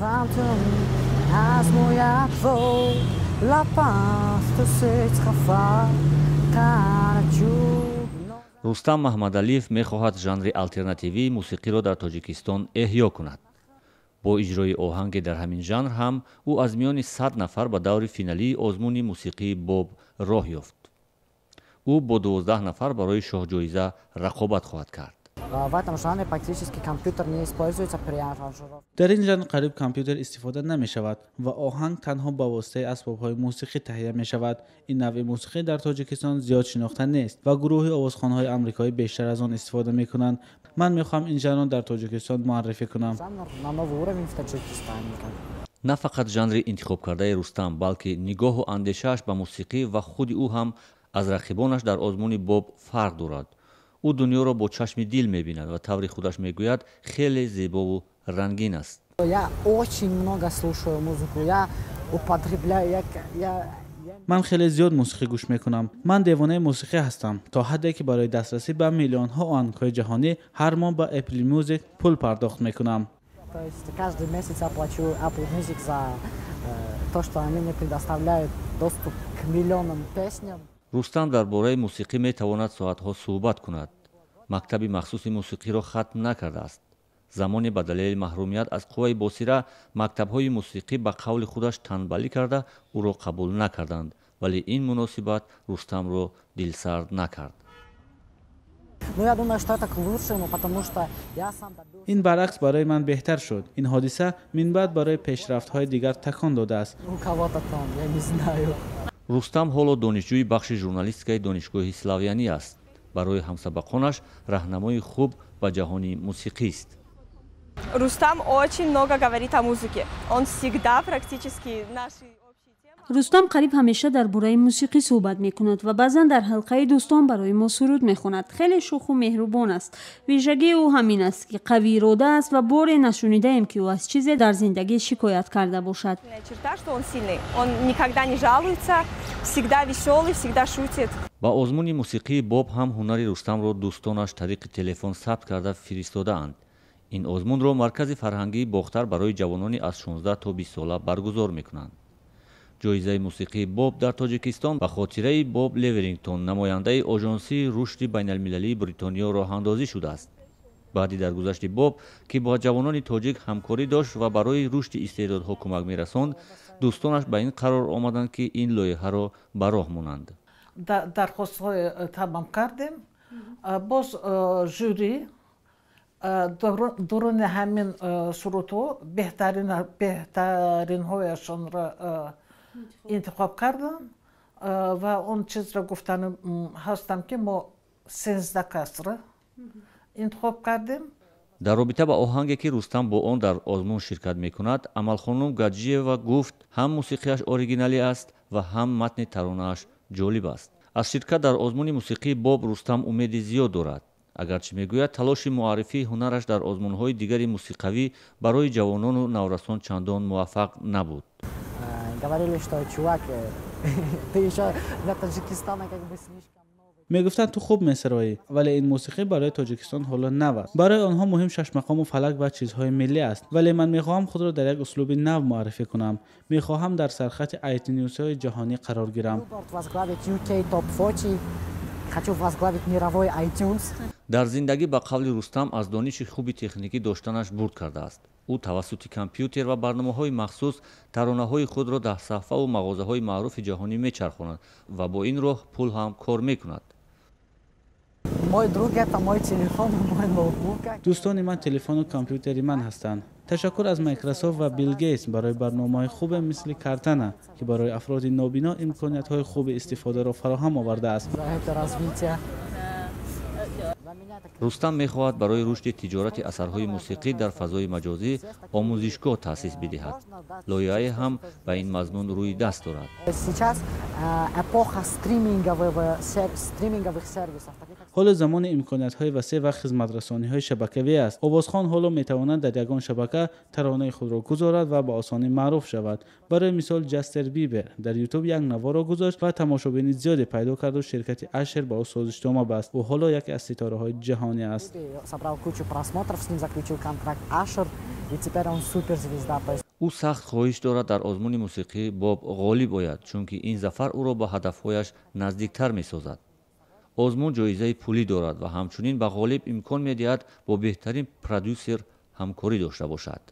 Аз Рустам Маҳмадалиев мехоҳад жанри алтернативии мусиқиро дар Тоҷикистон эҳё кунад. Бо иҷрои оҳанге дар ҳамин жанр ҳам ӯ аз миёни 100 нафар ба даври финалии озмуни мусиқии Боб роҳ ёфт. Ӯ бо 12 нафар барои шоҳҷоиза рақобат хоҳад кард. В этом жанре практически компьютер не используется при аранжировке. Дар ин жанр қариб компютер истифода намешавад ва оҳанг танҳо ба воситаи асбобҳои мусиқӣ таҳия мешавад. Ин навъи мусиқӣ дар Тоҷикистон зиёд шинохта нест ва гурӯҳи овозхонҳои амрикоӣ бештар аз он истифода мекунанд. Ман мехоҳам ин жанрро дар Тоҷикистон муаррифӣ кунам. Жанр на новый уровень в Таджикистане. На фақат жанри интихобкардаи Рустам, балки нигоҳу андешааш ба мусиқӣ ва худи ӯ ҳам аз рақибонаш дар озмуни Боб фарқ дорад. Ӯ дунёро бо чашми дил мебинад ва таври худаш мегӯяд, хеле зебову рангин аст. Я очень много слушаю музыку, я употребляю, я Ман хеле зиёд мусиқӣ гӯш мекунам. Ман девонаи мусиқӣ ҳастам, то ҳадде ки барои дастрасӣ ба миллионҳо оҳангҳои ҷаҳонӣ ҳар моҳ ба Apple Music пул пардохт мекунам. То есть каждый месяц я плачу Apple Music за то, что они мне предоставляют доступ к миллионам песням. Рустам дар бораи мусиқӣ метавонад соатҳо суҳбат кунад. Мактаби махсуси мусиқиро хатм накардааст. Замоне ба далели маҳрумият аз қувваи босира мактабҳои мусиқӣ ба қавли худаш танбалӣ карда ӯро қабул накарданд, вале ин муносибат Рустамро дилсард накард. Ну, я думаю, что это к лучшему, потому что я сам добился. Ин баръакс барои ман беҳтар шуд. Ин ҳодиса минбаъд барои пешрафтҳои дигар такон додааст. У кого-то там, я не знаю. Рустам ҳоло донишҷӯи бахши журналистикаи Донишгоҳи Славянӣ аст. Барои ҳамсабақонаш раҳнамои хуб ба ҷаҳони мусиқист. Рустам очень много говорит о музыке. Он всегда практически наши общие темы. Рустам қариб ҳамеша дар бораи мусиқӣ суҳбат мекунад ва баъзан дар ҳалқаи дӯстон барои мо суруд мехонад. Хеле шӯху меҳрубон аст. Вижагии ӯ ҳамин аст, ки қавиирода аст, ва боре нашунидаем, ки ӯ аз чизе дар зиндагӣ шикоят карда бошад. Черта, что он сильный. Он никогда не жалуется, всегда веселый, всегда шутит. Ба озмуни мусиқии Боб ҳам ҳунари Рустамро дӯстонаш тариқи телефон сабт карда фиристодаанд. Ин озмунро Маркази фарҳангии Бохтар барои ҷавонони аз 16 то 20 сола баргузор мекунанд. Ҷоизаи мусиқии Боб дар Тоҷикистон ба хотираи Боб Леверингтон, намояндаи Ожонсии рушди байналмилалии Бритониё, роҳандозӣ шудааст. Баъди даргузашти Боб, ки бо ҷавонони тоҷик ҳамкорӣ дошт ва барои рушди истеъдодҳо кӯмак мерасонд, дӯстонаш ба ин қарор омаданд, ки ин лоиҳаро ба роҳ монанд. Дархостҳои тамом кардем. Боз жюри дуруни ҳамин сурудҳо беҳтаринҳояшонро интихоб карданд. Ва он чизро гуфтани ҳастам, ки мо 13 касро интихоб кардем. Дар робита ба оҳанге, ки Рустам бо он дар озмун ширкат мекунад, Амалхонум Гаджиева гуфт, ҳам мусиқиаш оригиналӣ аст ва ҳам матни таронааш ҷолиб аст. Аз ширкат дар озмуни мусиқии Боб Рустам умеди зиёд дорад. Агарчи мегӯяд, талоши муаррифии ҳунараш дар озмунҳои дигари мусиқавӣ барои ҷавонону наврасон чандон муваффақ набуд. Говорили, что, чувак, ты еще для Таджикистана как бы слишком новый. Мегуфтанд, ту хуб месароӣ, вале ин мусиқӣ барои Тоҷикистон ҳоло нав аст. Барои онҳо муҳим шашмақому фалак ва чизҳои миллӣ аст. Вале ман мехоҳам худро дар як услуби нав муаррифӣ кунам. Мехоҳам дар сархати iTunes-ҳои ҷаҳонӣ қарор гирам. Billboard возглавить UK Top 40. Хочу возглавить мировой iTunes. Дар зиндагӣ, ба қавли Рустам, аз дониши хуби техникӣ доштанаш бурд кардааст. Ӯ тавассути компютер ва барномаҳои махсус таронаҳои худро дар саҳфаву мағозаҳои маъруфи ҷаҳонӣ мечархонад ва бо ин роҳ пул ҳам кор мекунад. Мой друг — это мой телефон и мой ноутбук. Дӯстони ман телефону компютери ман ҳастанд. Ташаккур аз Майкрософт ва Билл Гейтс барои барномаҳои хубе мисли Кортана, ки барои афроди нобино имкониятҳои хуби истифодаро фароҳам овардааст. За это развитие. За меня это Рустам мехоҳад барои рушди тиҷорати асарҳои мусиқӣ дар фазои маҷозӣ омӯзишгоҳ таъсис бидиҳад. Лоиҳае ҳам ба ин мазмун рӯи даст дорад. Сейчас эпоха стриминговых сервисов, таких как Ҳоло замони имкониятҳои васеъ ва хизматрасониҳои шабакавӣ аст. Овозхон ҳоло метавонад дар ягон шабака таронаи худро гузорад ва ба осонӣ маъруф шавад. Барои мисол, Ҷастин Бибер дар Ютуб як наворо гузошт ва тамошобини зиёде пайдо карду ширкати Ашер ба ӯ созишнома баст. Ӯ ҳоло яке аз ситораҳои ҷаҳонӣ аст. Собрал кучу просмотров, с ним заключил контракт Ашер, и теперь он суперзвезда. То есть Ӯ сахт хоҳиш дорад, дар озмуни мусиқии боб ғолиб ояд, чунки ин зафар ӯро ба ҳадафҳояш наздиктар месозад. Озмун ҷоизаи пулӣ дорад ва ҳамчунин ба ғолиб имкон медиҳад, бо беҳтарин продюсер ҳамкорӣ дошта бошад.